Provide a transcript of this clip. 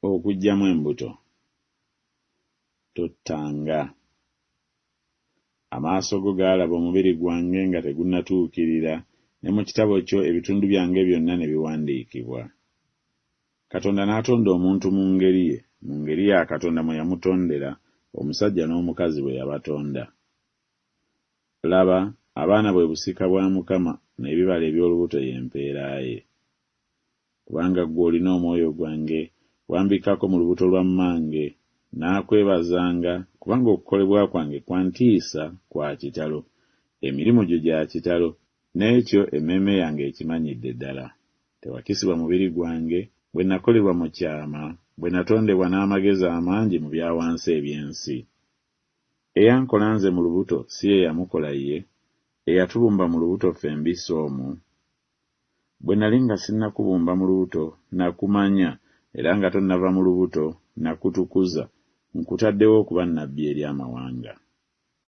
Okuggyamu embuto. Tottanga. Amaaso go gaalaba omubiri gwange nga tegunnatuukirira, ne mu kitabo kyo ebitundu byange byonna ne biwandiikibwa. Katonda n'atonda omuntu mu ngeri ye, mu ngeri ya Katonda mwe yamutondera, omusajja n'omukazi bwe yabatonda. Laba, abaana bwe busika bwa Mukama, n'ebibala eby'olubuto ye mpeera ye. Kubanga ggwe olina omwoyo gwange, wambikkako mu lubuto lwa mmange. Nnaakwebazanga, kubanga okukolebwa kwange kwa ntiisa, kwa kitalo, emirimu gyo gya kitalo, n'ekyo emmeeme yange ekimanyidde ddala. Tewakisibwa mubiri gwange, bwe nakolerwa mu kyama, bwe natondebwa n'amagezi amangi mu bya wansi eby'ensi. Eyankola nze mu lubuto si ye yamukola ye, eyatubumba mu lubuto ffembi si omu? Bwe nali nga sinnakubumba mu lubuto, nakumanya, era nga tonnava mu lubuto, nakutukuza, nkutaddewo okuba nnabbi eri amawanga.